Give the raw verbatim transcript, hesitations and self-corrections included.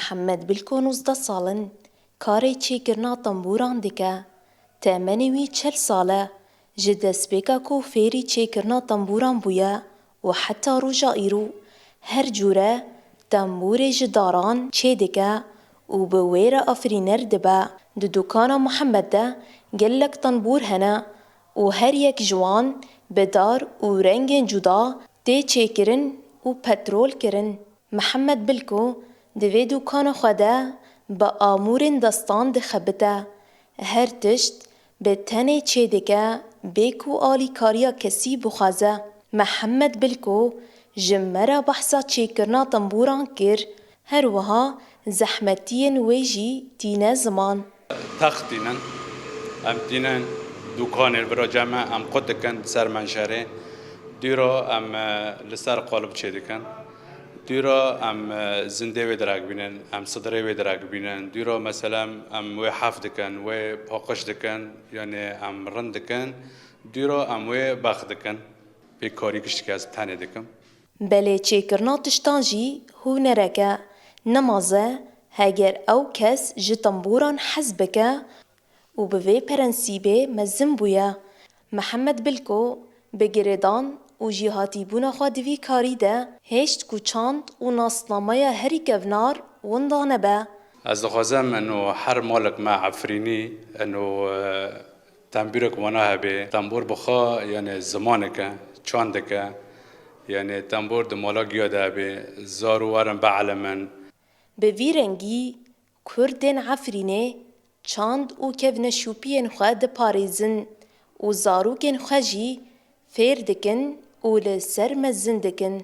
Mihemed Bilko nozdeh sal in karê çêkirina tembûran dike. Temenê wî çel sal e. Ji destpêka ku fêrî çêkirina tembûran bûye û heta roja îro her cûre tembûrê ji daran çêdike û bi wê re afirîner dibe. Di dukana Mihemed de gelek tembûr hene û her yek ji wan bi dar û rengên cuda tê çêkirin û petrol kirin. Mihemed Bilko di vê dukana xwe de bi amûrên destan dixebite. Her tişt bi tenê çêdike bê ku alîkariya kesî bixwaze. Mihemed Bilko ji me re behsa çêkirina tembûran kir, her wiha zehmetiyên wê jî tîne ziman. Text tînin. Em tînin dukanê li vira cem e, em qut dikin ser menşerê. Dûra em, e, li ser qalib çêdikin. Dûra em, e, zindê wê direk bînin, em sidrê wê direk bînin. Dûra mesela em wê hef dikin, wê paqij dikin, yanî em rind dikin. Dûra em wê bex dikin. Pê karî giştikî ez tenê dikim. Belê çêkirina tiştan jî hunerek e. Nimaze heger ew kes ji tembûran hez bike û bi vê prensîbê mezin bûye. Mihemed Bilko bi girêdan û jêhatîbûna xwe di vî karî de hêşt ku çand û nasnameya herî kevnar winda nebe. Ez dixwazim eno her malek me Efrînî eno, e, tembûrek wana hebe. Tembûr bi xwe, yanî zimanek e, çandek e. Yanî tembûr di mala giya de hebe, zar û werin bielimin. Bi vî rengî Kurdên Efrînê çand û kevneşopiyên xwe diparêzin û zarokên xwe jî fêr dikin û li ser mezin dikin.